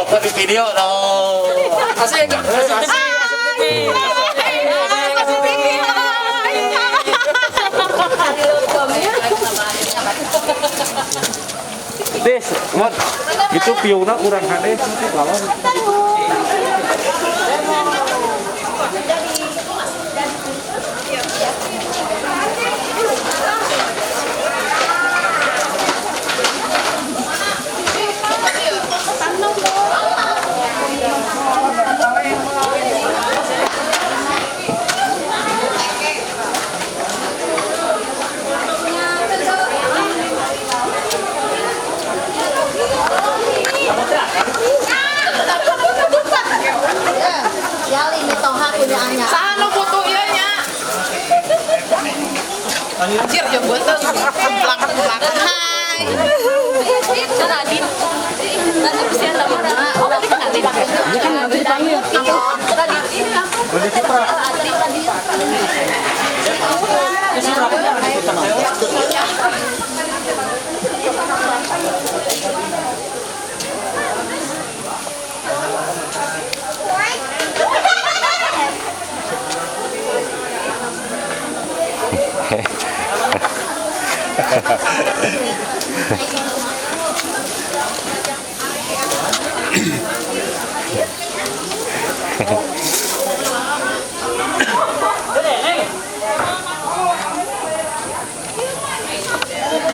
Foto di video dong. Asik, asik, asik. Hai, TV, hai. Des, mod. Itu piungna kurang hade lawan. Ya, ini Toha punya anak. Saha nu butuh ieu nya? Anjir, jeung beuteung. Belakang-belakang. Hai. Nadine. Oh, tadi kenalin. Ini kan nanti dipanggil. Tadi ini aku. Udah Citra. Ya, Citra kan jangan ikutan nonton.